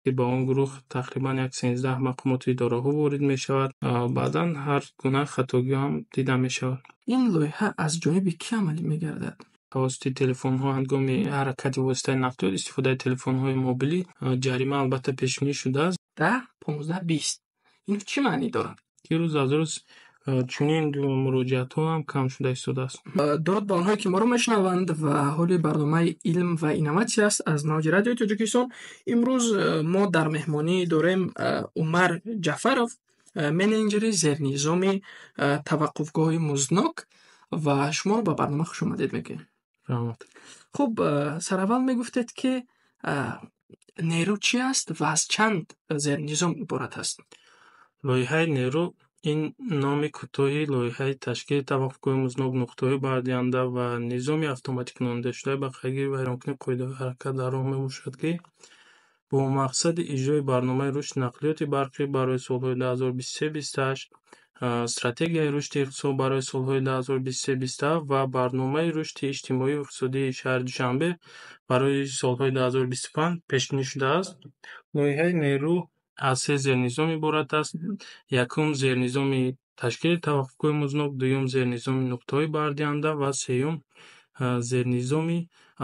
Ки ба он гурӯҳ тақрибан 113 мақомоту идораҳо ворид мешавад. Баъдан ҳар гуна хатогиҳо ҳам дида мешавад. Ин лоиҳа аз ҷониби кӣ амалӣ мегардад? Тавассути телефонҳо ҳангоми ҳаракати воситаи нақлиёт истифодаи телефонҳои мобилӣ ҷарима албатта пешбинӣ шудааст. 10, 15, 20. Ин чӣ маънӣ дорад? Ки рӯз аз рӯз чунин муроҷиатҳо ҳам кам шуда истодааст. Дуруд ба онҳое, ки моро мешунаванд ва ҳоли барномаи илм ва инноватсия аст аз мавҷи радиои Тоҷикистон. Имрӯз мо дар меҳмонӣ дорем Умар Ҷафаров, менеҷери зернизоми таваққуфгоҳи музднок, ва шуморо ба барнома хушомадед мегӯем. Раҳмат. Хуб, сараввал мегуфтед, ки нерӯ чӣ аст ва аз чанд зернизом иборат аст? Лоиҳаи нерӯ ин номи кӯтоҳи лоиҳаи ташкили таваққуфгоҳи музднок, нуқтаҳои бардиҳанда ва низоми автоматикунонидашудаи ба қайдгирӣ вайронкунии қоидаҳои ҳаракат дар роҳ мебошад, ки бо мақсади иҷрои барномаи рушди нақлиёти барқӣ барои солҳои 2023-28, стратегияи рушди иқтисод барои солҳои 2023-27 ва барномаи рушди иҷтимоию иқтисодии шаҳри Душанбе барои солҳои 2025 пешбинӣ шудааст. Лоиҳаи нерӯ аз се зернизом иборат аст. Якум зернизоми ташкили таваққуфгоҳи музднок, дуюм зернизоми нуқтаҳои бардиҳанда ва сеюм зернизоми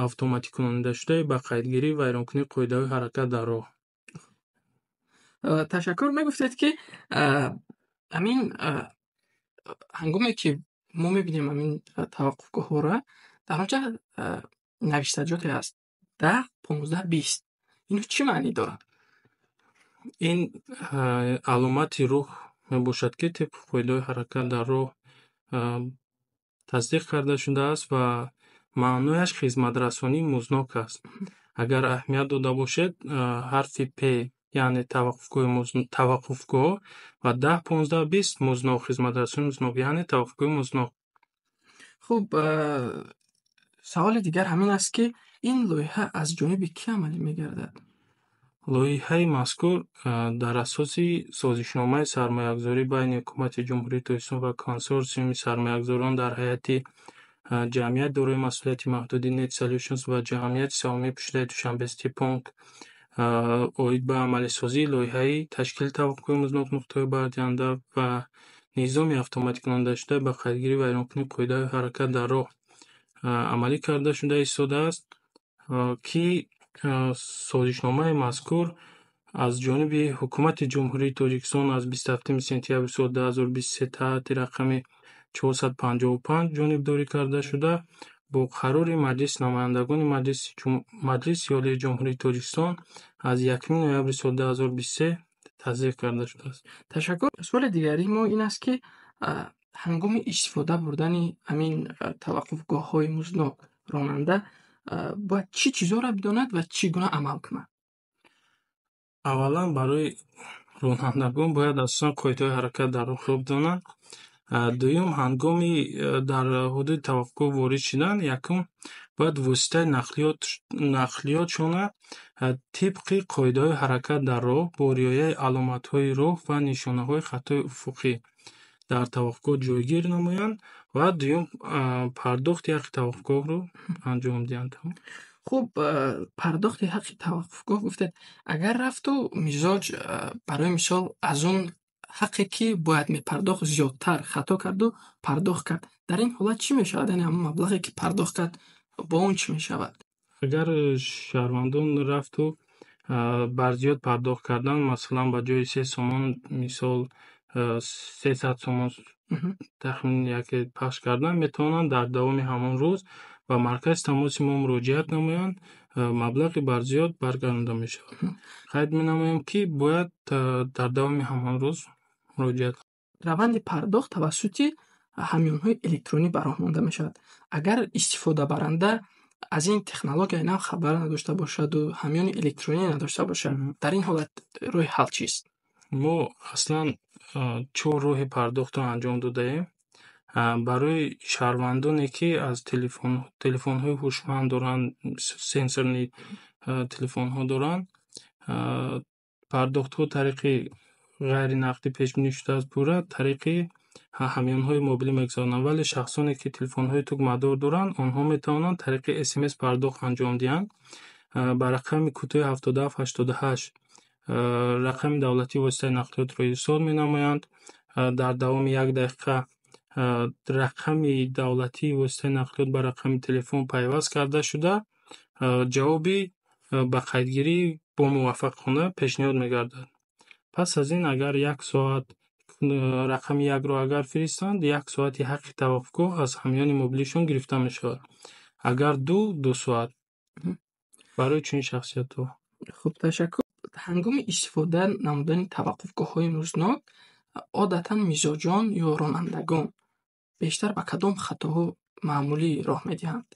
автоматикунонидашудаи ба қайдгирӣ вайронкунии қоидаҳои ҳаракат дар роҳ. Ташаккур. Мегуфтед, ки ҳамин ҳангоме ки мо мебинем ҳамин таваққуфгоҳҳоро, дар онҷа навиштаҷоте аст: 10, 15, 20. Ин чӣ маънӣ дорад? Ин аломати роҳ мебошад, ки тибқи қоидаҳои ҳаракат дар роҳ тасдиқ карда шудааст ва маънояш хизматрасонии музднок аст. Агар аҳамият дода бошед, ҳарфи П, яъне таваққуфгоҳ, ва 10, 15, 20 музднок, хизматрасонии музднок, яъне таваққуфгоҳи музднок. Хуб, саволи дигар ҳамин аст, ки ин лоиҳа аз ҷониби кӣ амалӣ мегардад? Лоиҳаи мазкур дар асоси созишномаи сармоягузорӣ байни Ҳукумати Ҷумҳурии Тоҷикистон ва консорсиуми сармоягузорон дар ҳайати ҷамъият дорои масъулияти маҳдуди Net Solutions ва ҷамъияти саҳомии пӯшидаи Душанбе Сити Понк оид ба амалисозии лоиҳаи ташкили таваққуфгоҳи музднок, нуқтаҳои бардиҳанда ва низоми автоматикунонидашуда ба қайдгирӣ вайронкунии қоидаҳои ҳаракат дар роҳ амалӣ карда шуда истодааст, ки созишномаи мазкур аз ҷониби Ҳукумати Ҷумҳурии Тоҷикистон аз 27 сентябри соли 2023 таҳти рақами 455 ҷонибдорӣ карда шуда, бо қарори Маҷлиси намояндагони Маҷлиси Олии Ҷумҳурии Тоҷикистон аз 1 ноябри соли 2023 тасдиқ карда шудааст. Ташаккур. Суоли дигари мо ин аст, ки ҳангоми истифода бурдани ҳамин таваққуфгоҳҳои музднок ронанда бояд чӣ чизҳоро бидонад ва чӣ гуна амал кунад? Аввалан, барои ронандагон бояд асосан қоидаҳои ҳаракат дар роҳро бидонанд. Дуюм, ҳангоми дар ҳудуди таваққуфгоҳ ворид шудан, якум бояд воситаи нақлиётшона тибқи қоидаҳои ҳаракат дар роҳ бо риояи аломатҳои роҳ ва нишонаҳои хатҳои уфуқӣ дар таваққуфгоҳ ҷойгир намоянд ва дуюм, пардохти ҳаққи таваққуфгоҳро анҷом диҳанд. Хуб, пардохти ҳаққи таваққуфгоҳ гуфтед, агар рафту мизоҷ, барои мисол, аз он ҳаққе, ки бояд мепардохт, зиёдтар хато карду пардохт кард, дар ин ҳолат чӣ мешавад? Яъне ҳамон маблағе, ки пардохт кард, бо он чӣ мешавад? Агар шаҳрвандон рафту барзиёд пардохт кардан, масалан, ба ҷои 3 сомон, мисол, 300 сомон тахмин яке пахш кардан, метавонанд дар давоми ҳамон рӯз ба маркази тамоси мо муроҷиат намоянд, маблағи барзиёд баргардонида мешавад. Қайд менамоем, ки бояд дар давоми ҳамон рӯз муроҷиат. Раванди пардохт тавассути ҳамёнҳои электронӣ ба роҳ монда мешавад. Агар истифодабаранда аз ин технологияи нав хабар надошта бошаду ҳамёни электронӣ надошта бошад, дар ин ҳолат роҳи ҳал чист? Мо аслан чор роҳи пардохтро анҷом додаем. Барои шаҳрвандоне, ки аз телефонҳои ҳушманд доранд, сенсорни телефонҳо доранд, пардохтҳо тариқи ғайринақдӣ пешбинӣ шудааст, пурра тариқи ҳамёнҳои мобилӣ мегузаронанд. Вале шахсоне, ки телефонҳои тугмадор доранд, онҳо метавонанд тариқи СМС пардохт анҷом диҳанд. Ба рақами кӯтоҳи 77 88 Рақами давлатии воситаи нақлиётро ирсол менамоянд. Дар давоми як дақиқа рақами давлатии воситаи нақлиёт ба рақами телефон пайваст карда шуда, ҷавоби ба қайдгирӣ бомуваффақона пешниҳод мегардад. Пас аз ин агар як соат рақами якро агар фиристанд, як соати ҳаққи таваққуфгоҳ аз ҳамёни мобилишон гирифта мешавад. Агар 2 соат барои чунин шахсиятҳо. Хуб, ташаккур. Ҳангоми истифода намудани таваққуфгоҳҳои музднок одатан мизоҷон ё ронандагон бештар ба кадом хатоҳо маъмулӣ роҳ медиҳанд?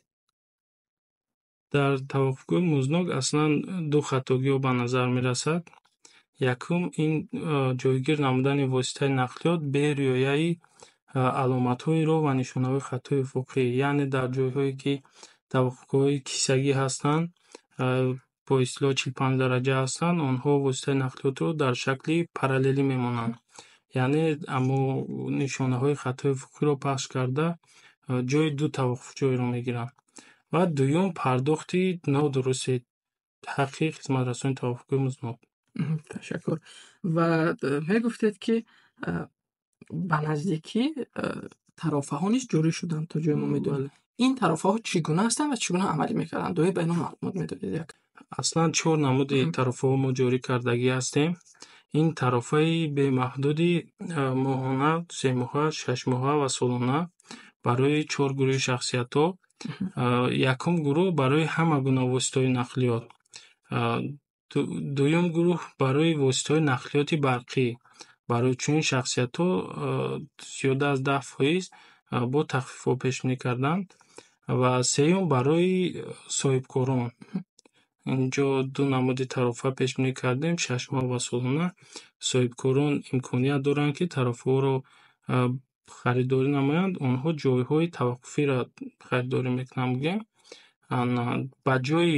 Дар таваққуфгоҳи музднок аслан ду хатогиҳо ба назар мерасад. Якум ин ҷойгир намудани воситаи нақлиёт бе риояи аломатҳои роҳ ва нишонаҳои хатҳои уфуқӣ, яъне дар ҷойҳое ки таваққуфгоҳҳои кисагӣ ҳастанд, бо истилоҳ 45 дараҷа ҳастанд, онҳо воситаи нақлиётро дар шакли параллелӣ мемонанд. Яъне амо нишонаҳои хатҳои уфуқиро пахш карда ҷои ду таваққуфҷойро мегиранд. Ва дуюм пардохти нодурусти ҳаққи хизматрасонии таваққуфгоҳи музднок. Ташаккур. Ва мегуфтед, ки ба наздикӣ тарофаҳо низ ҷорӣ шуданд, то ҷое мо медонем. Ин тарофаҳо чӣ гуна ҳастанд ва чӣ гуна амалӣ мекарданд? Доир ба инҳо маълумот медодед як. Аслан 4 намуди тарофаҳо мо ҷорӣ кардагӣ ҳастем. Ин тарофаи бемаҳдуди моҳона, семоҳа, шашмоҳа ва солона барои 4 гурӯҳи шахсиятҳо. Якум гурӯҳ барои ҳама гуна воситаҳои нақлиёт. Дуюм гурӯҳ барои воситаҳои нақлиёти барқӣ. Барои чунин шахсиятҳо зиёда аз 10% бо тахфифҳо пешбинӣ карданд. Ва сеюм барои соҳибкорон. Инҷо ду намуди тарофа пешбинӣ кардем, шашмоҳ ва солона. Соҳибкорон имконият доранд, ки тарофаҳоро харидорӣ намоянд. Онҳо ҷойҳои таваққуфиро харидорӣ мекунанд, мегӯем. Ба ҷои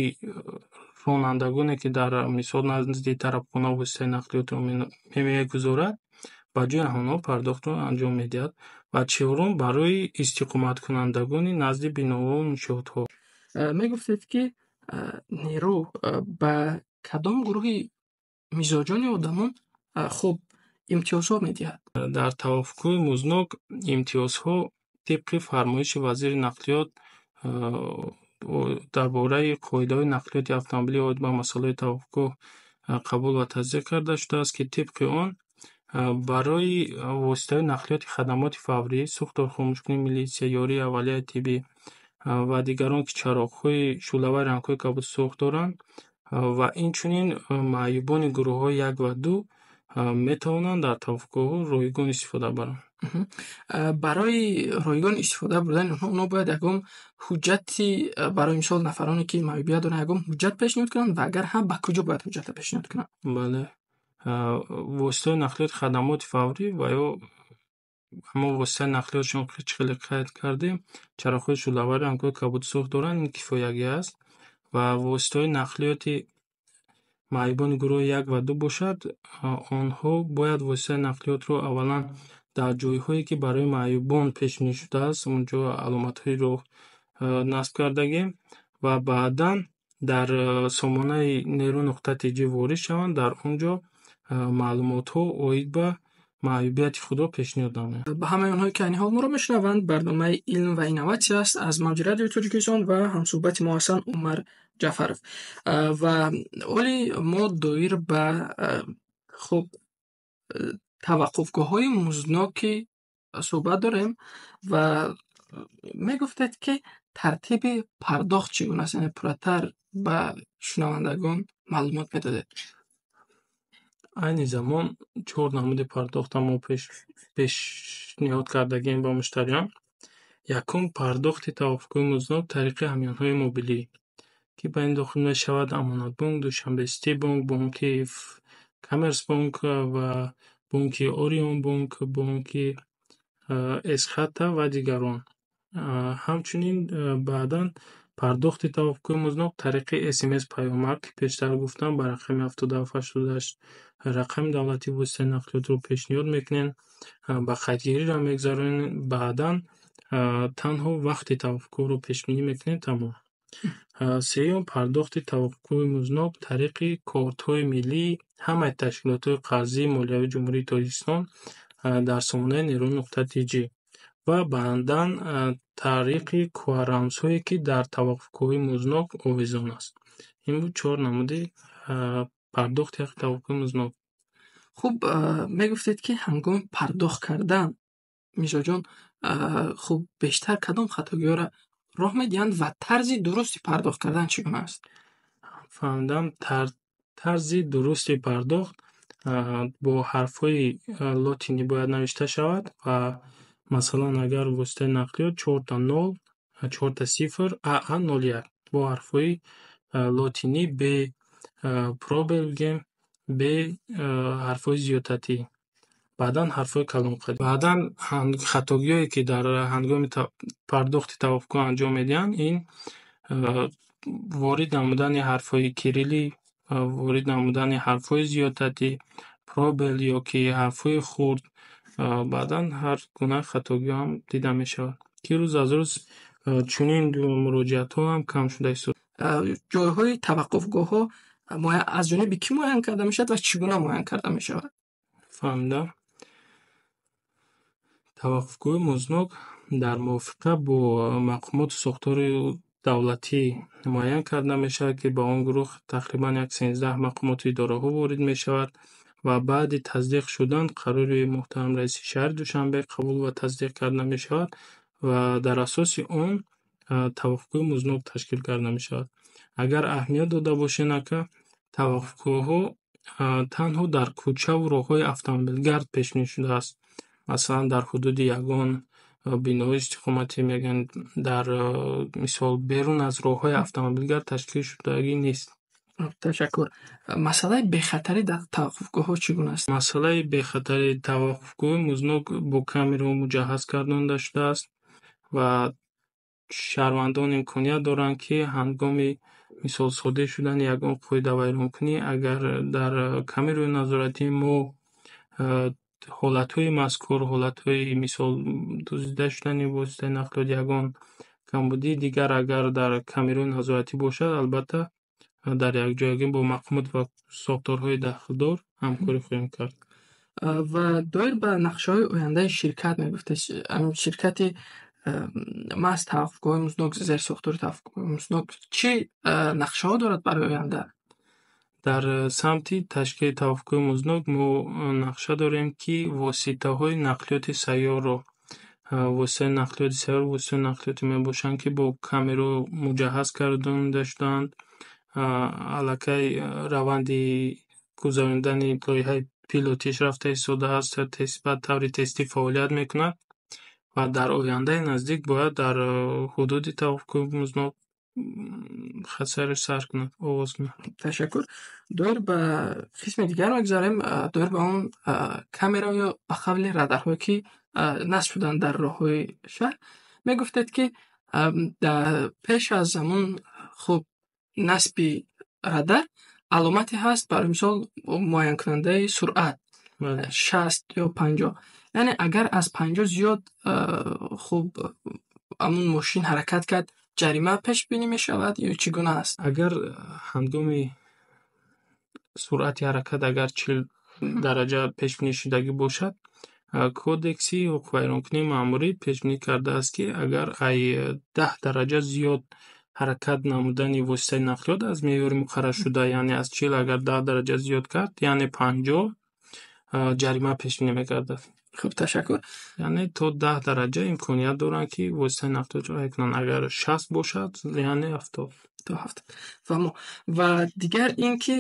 ронандагоне, ки дар мисол назди тарабхона воситаи нақлиётро мегузорад, ба ҷои онҳо пардохтро анҷом медиҳад. Ва чорум барои истиқоматкунандагони назди биноҳо ва иншоотҳо. Мегуфтед, ки нерӯ ба кадом гурӯҳи мизоҷони одамон хуб имтиёзҳо медиҳад? Дар таваққуфгоҳи музднок имтиёзҳо тибқи фармоиши вазири нақлиёт дар бораи қоидаҳои нақлиёти автомобилӣ оид ба масъалаҳои таваққуфгоҳ қабул ва тасдиқ карда шудааст, ки тибқи он барои воситаҳои нақлиёти хадамоти фаврӣ, сӯхторхомӯшкунӣ, милитсия, ёрии аввалияи тиббӣ ва дигарон, ки чароғҳои шӯълаваи рангҳои кабуд сурх доранд, ва инчунин маъюбони гурӯҳҳои 1 ва 2 метавонанд дар таваққуфгоҳҳо ройгон истифода баранд. Барои ройгон истифода бурдани онҳо, онҳо бояд ягон ҳуҷҷати, барои мисол нафароне, ки маъюбият доранд, ягон ҳуҷҷат пешниҳод кунанд ва агар ҳам, ба куҷо бояд ҳуҷҷатро пешниҳод кунанд? Бале. Воситаҳои нақлиёти хадамоти фаврӣ ва ё ҳамон воситаи нақлиётшон, ки хеле қайд кардем, чароғҳои шӯълаваи рангҳои кабуд сурх доранд, ин кифоягӣ аст. Ва воситаҳои нақлиёти маъюбони гурӯҳи 1 ва 2 бошад, онҳо бояд воситаи нақлиётро аввалан дар ҷойҳое, ки барои маъюбон пешбинӣ шудааст, онҷо аломатҳои роҳ насб кардагем ва баъдан дар сомонаи нерӯ нуқта ти ҷи ворид шаванд, дар он ҷо маълумотҳо оид ба маъюбияти худро пешниҳод намоянд. Ба ҳамаи онҳое, ки айни ҳол моро мешунаванд, барномаи илм ва инноватсия аст аз мавҷи радиои Тоҷикистон ва ҳамсӯҳбати мо ҳастанд Умар Ҷафаров. Ва оли мо доир ба таваққуфгоҳҳои муздноки суҳбат дорем ва мегуфтед, ки тартиби пардохт чӣ гуна аст, яъне пурратар ба шунавандагон маълумот медодед. Айни замон 4 намуди пардохтро мо пешниҳод кардагем ба муштариён. Якум пардохти таваққуфгоҳи музднок тариқи ҳамёнҳои мобилӣ, ки ба ин дохил мешавад Амонатбонк, Душанбе Сити бонк, бонки Коммерсбонк ва бонки Орионбонк, бонки Эсхата ва дигарон. Ҳамчунин баъдан пардохти таваққуфгоҳи музднок тариқи СМС паёмак, ки пештар гуфтам, ба рақами 7788 рақами давлатии воситаи нақлиётро пешниҳод мекунем, ба қайдгириро мегузаронем, баъдан танҳо вақти таваққуфгоҳро пешбинӣ мекунем, тамом. Сеюм, пардохти таваққуфгоҳи музднок тариқи кортҳои миллии ҳамаи ташкилотҳои қарзии молиявии Ҷумҳурии Тоҷикистон дар сомонаи нерӯ.тж ва баъдан тариқи QR-рамзҳое, ки дар таваққуфгоҳи музднок овезон аст. Ин буд чор намуди пардохти ҳаққи таваққуфгоҳи музднок. Хуб, мегуфтед, ки ҳангоми пардохт кардан мизоҷон, хуб, бештар кадом хатогиҳоро роҳ медиҳанд ва тарзи дурусти пардохт кардан чӣ гуна аст? Фаҳмидам. Тарзи дурусти пардохт бо ҳарфҳои лотинӣ бояд навишта шавад ва масалан, агар воситаи нақлиёт чорта нол, чорта сифр, аа нол як бо ҳарфҳои лотинӣ бе пробел бигем, бе ҳарфҳои зиёдатӣ, баъдан ҳарфҳои калонқадр. Баъдан хатогиҳое, ки дар ҳангоми пардохти таваққуфгоҳ анҷом медиҳанд, ин ворид намудани ҳарфҳои кириллӣ, ворид намудани ҳарфҳои зиёдатӣ, пробел ё ки ҳарфҳои хурд, баъдан ҳар гуна хатогиҳо ҳам дида мешавад, ки рӯз аз рӯз чунин муроҷиатҳо ҳам кам шуда истодаанд. Ҷойҳои таваққуфгоҳҳо аз ҷониби кӣ муайян карда мешавад ва чӣ гуна муайян карда мешавад? Фаҳмидам. Таваққуфгоҳи музднок дар мувофиқа бо мақомоту сохтори давлатӣ муайян карда мешавад, ки ба он гурӯҳ тақрибан як 13 мақомоту идораҳо ворид мешавад ва баъди тасдиқ шудан қарори муҳтарам раиси шаҳри Душанбе қабул ва тасдиқ карда мешавад ва дар асоси он таваққуфгоҳи музднок ташкил карда мешавад. Агар аҳамият дода бошед, ака, таваққуфгоҳҳо танҳо дар кӯчаву роҳҳои автомобилгард пешбинӣ шудааст. Масалан, дар ҳудуди ягон бинои истиқоматӣ мегӯянд, дар мисол берун аз роҳҳои автомобилгард ташкил шудагӣ нест. Ташаккур. Масъалаи бехатарӣ дар таваққуфгоҳҳо чӣ гуна аст? Масъалаи бехатарии таваққуфгоҳи музднок бо камераҳо муҷаҳҳаз гардонида шудааст ва шаҳрвандон имконият доранд, ки ҳангоми мисол содир шудани ягон қоидавайронкунӣ, агар дар камераҳои назоратии мо ҳолатҳои мазкур, ҳолатҳои мисол дуздида шудани воситаи нақлиёт, ягон камбудии дигар агар дар камераҳои назоратӣ бошад, албатта дар якҷоягӣ бо мақомот ва сохторҳои дахлдор ҳамкорӣ хоҳем кард. Ва доир ба нақшаҳои ояндаи ширкат мегуфтед, ширкати маҳз таваққуфгоҳҳои музднок, зерсохтори таваққуфгоҳҳои музднок чӣ нақшаҳо дорад барои оянда? Дар самти ташкили таваққуфгоҳи музднок мо нақша дорем, ки воситаҳои нақлиёти сайёрро, воситаи нақлиёти сайёр воситаи нақлиёте мебошанд, ки бо камераҳо муҷаҳҳаз гардонида шудаанд. Аллакай раванди гузаронидани лоиҳаи пилотиш рафта истодааст, ба таври тестӣ фаъолият мекунад ва дар ояндаи наздик бояд дар ҳудуди таваққуфгоҳи музднок хатсайраш сар кунад, оғоз кунад. Ташаккур. Доир ба қисми дигар мегузарем, доир ба он камера ё ба қавли радарҳое, ки насб шуданд дар роҳҳои шаҳр. Мегуфтед, ки пеш аз ҳамон, хуб, насби радар аломате ҳаст, барои мисол муайянкунандаи суръат 60 ё 50. Яъне агар аз 50 зиёд, хуб, ҳамон мошин ҳаракат кард, ҷарима пешбинӣ мешавад ё чӣ гуна аст? Агар ҳангоми суръати ҳаракат агар 40 дараҷа пешбинӣ шудагӣ бошад, кодекси ҳуқуқвайронкунии маъмурӣ пешбинӣ кардааст, ки агар ай 10 дараҷа зиёд ҳаракат намудани воситаи нақлиёт аз меъёри муқарраршуда, яъне аз 40 агар 10 дараҷа зиёд кард, яъне 50, ҷарима пешбинӣ мегардад. Хуб, ташаккур. Яъне то 10 дараҷа имконият доранд, ки воситаи нақлиётро ҳай кунанд. Агар 60 бошад, яъне 70. То 70. Фаҳмо. Ва дигар ин ки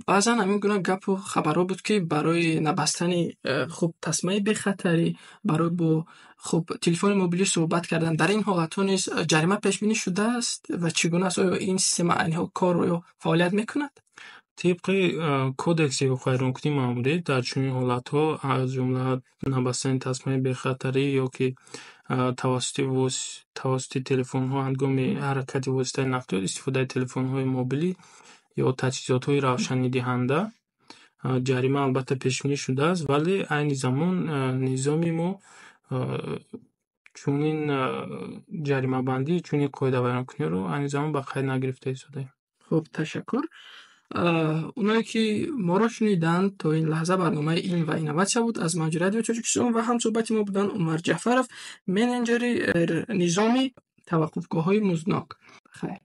баъзан ҳамин гуна гапу хабарҳо буд, ки барои набастани, хуб, тасмаи бехатарӣ, барои бо, хуб, телефони мобилӣ суҳбат кардан, дар ин ҳолатҳо низ ҷарима пешбинӣ шудааст ва чӣ гуна аст? Оё ин система айни ҳол кор ё фаъолият мекунад? Тибқи кодекси ҳуқуқвайронкунии маъмурӣ дар чунин ҳолатҳо, аз ҷумла набастани тасмаи бехатарӣ ё ки тавассути телефонҳо ҳангоми ҳаракати воситаи нақлиёт истифодаи телефонҳои мобилӣ ё таҷҳизотҳои равшанидиҳанда, ҷарима албатта пешбинӣ шудааст, вале айни замон низоми мо Чунин ҷаримабандӣ, чунин қоидавайронкуниро айни замон ба қайд нагирифта истодаем. Хуб, ташаккур. Оное ки моро шуниданд то ин лаҳза, барномаи «Илм ва инноватсия» буд аз мавҷи Радиои Тоҷикистон ва ҳамсӯҳбати мо буданд Умар Ҷафаров, менеҷери низоми таваққуфгоҳҳои музднок. Хайр.